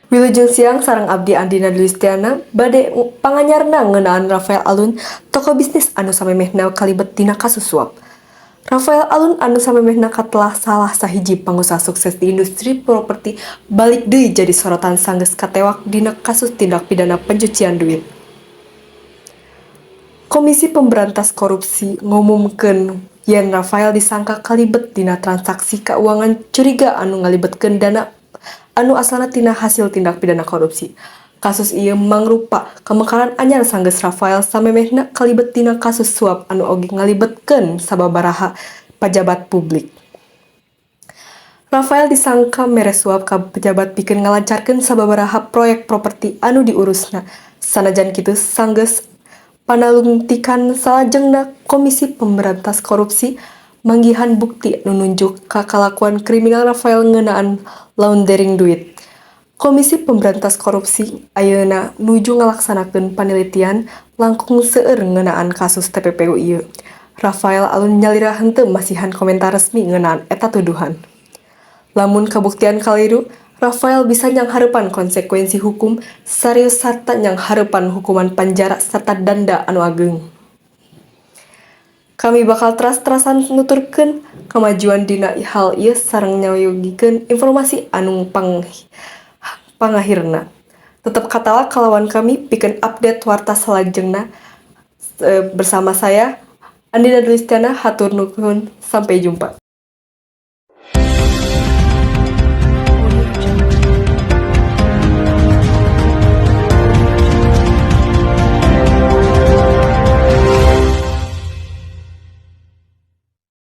Wilujeng siang, sareng abdi Andina Luistiana bade panganyarna ngeunaan Rafael Alun, tokoh bisnis anu samemehna kalibet dina kasus suap. Rafael Alun anu samemehna katelah salah sahiji pangusaha sukses di industri properti balik deui jadi sorotan sanggeus katewak dina kasus tindak pidana pencucian duit. Komisi Pemberantas Korupsi ngumumkeun yen Rafael disangka kalibet dina transaksi kauangan curiga anu ngalibetkeun dana anu asalna tina hasil tindak pidana korupsi. Kasus ieu mangrupa kamekaran anyar sanggeus Rafael samemehna kalibet dina kasus suap anu oge ngalibetkeun sababaraha pajabat publik. Rafael disangka mere suap ka pejabat pikeun ngalancarkeun sababaraha proyek properti anu diurusna. Sanajan kitu, sanggeus panalungtikan salajengna, Komisi Pemberantas Korupsi manggihan bukti nu nunjuk ka kalakuan kriminal Rafael ngeunaan laundering duit. Komisi Pemberantas Korupsi ayeuna nuju ngalaksanakeun panelitian langkung seueur ngeunaan kasus TPPU ieu. Rafael Alun nyalira henteu masihan komentar resmi ngeunaan eta tuduhan. Lamun kabuktian kaliru, Rafael bisa nyanghareupan konsekuensi hukum sarius sarta nyanghareupan hukuman panjara sarta denda anu ageung. Kami bakal teras-terasan nuturkeun kamajuan dina hal ieu sareng nyayogikeun informasi anu pangahirna. Tetep katala kalawan kami pikeun update warta salajengna. Bersama saya Andina Luistiana, hatur nuhun, sampai jumpa.